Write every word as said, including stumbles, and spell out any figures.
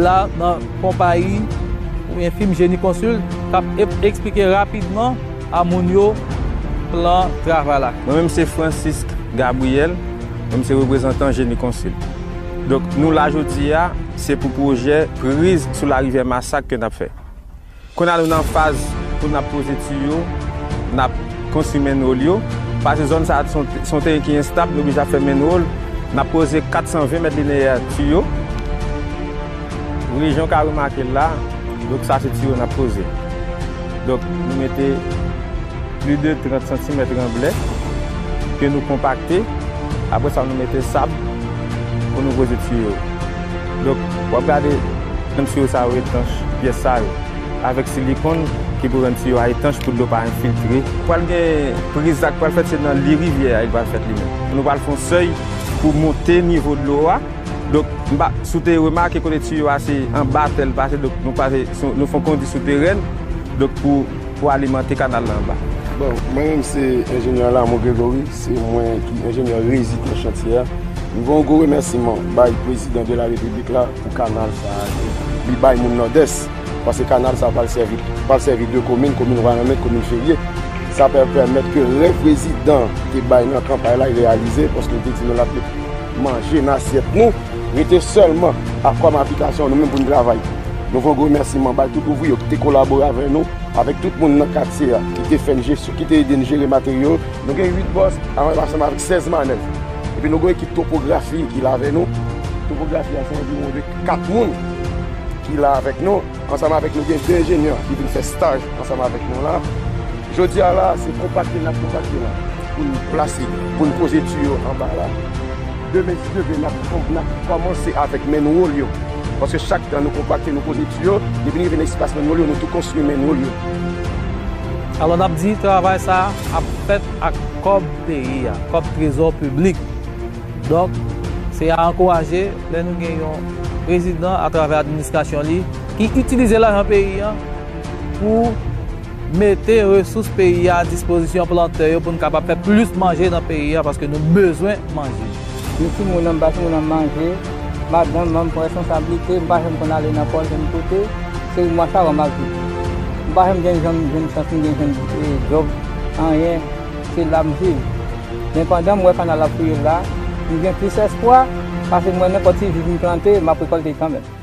La nan konpayi oubyen fim Génie Consult k ap ep- eksplike rapidman a moun yo plan travay la. Mwen menm se Francisque Gabriel, mwen menm se reprezantan Génie Consult. Donk nou la jodi a, se pou pwojè priz sou larivyè Masak ke n ap fè. Kounye a nou nan faz pou n ap poze tiyo, n ap konstwi manhole yo. Paske zòn sa a se yon, se yon teren ki enstab, nou oblije ap fè manhole. N ap poze kat san ven mèt lineyè tiyo. Rejiyon ka remake l la, donk sa se tiyo n ap poze. Donk nou mete plis de trant santimèt ranblè ke nou konpakte. Apre sa, nou mete sab pou nou poze tiyo yo. Donk, w ap gade jan tiyo sa yo etanch, pyès sa yo, avèk silikòn ki pou rann tiyo a etanch pou dlo pa enfiltre. Pral gen priz la k pral fèt, se nan li rivyè a, li pral fèt li menm. Nou pral fè yon sèy pou monte nivo dlo a. Donk, m pa, si w te remake kote tiyo a se anba tè l pase, donk nou pase, nou fè yon kondi souterèn, donk pou, pou alimante kanal la anba. Bon, mwen menm se enjenyè Lamour Grégory, se mwen ki enjenyè rezidan chantyè a. M voye yon gwo remèsiman bay prezidan de la repiblik la pou kanal sa a ke li bay moun Nòdès, paske kanal sa a pral sèvi, pral sèvi de komin, komin Wanament, komin Ferye. Sa pral pèmèt ke rèv prezidan te bay nan kanpay la, li reyalize, paske li te di nou l ap met manje nan asyèt nou, rete sèlman a kòm aplikasyon nou menm pou n travay. Nou voye gwo remèsiman bay tout ouvriye ki te kolabore avè nou, avèk tout moun nan katye a ki te fè n jesyon, ki te ede n jere materyo. Nou gen uit bòs ansanm avèk sèz manèv. Epi nou gen ekip topografi ki la avè nou. Topografi a se anviwon de kat moun ki la avèk nou. Ansanm avèk nou gen de enjenyè ki vin fè staj ansanm avèk nou la. Jodi a la, se konpakte n ap konpakte la pou n plase, pou n poze tiyo anba la. Demen, si Dye vle, n ap, n ap kòmanse avèk manhole yo. Paske chak tan nou konpakte, nou poze tiyo, depi n rive nan espas manhole yo, nou tou konstwi manhole yo. Alò, n ap di, travay sa a ap fèt ak kòb peyi a, kòb trezò piblik. Donk, se a ankouraje lè nou gen yon prezidan atravè administrasyon li ki itilize lajan peyi a pou mete resous peyi a a dispozisyon plantè yo pou n kapab fè plis manje nan peyi a, paske nou bezwen manje. Nou timoun an, m ba timoun an manje, madanm mwen, m pran responsablite, m pa janm konn ale nan pòl, janm kote, se mwa sa a m ap viv. M pa janm gen, janm jwenn chans, m gen jwenn, eh, djòb, anyen, se la m viv. Men pandan m wè kanal la ap fouye la, m gen plis espwa, paske m wè nenpòt ti vi m plante, m ap rekòlte kanmenm.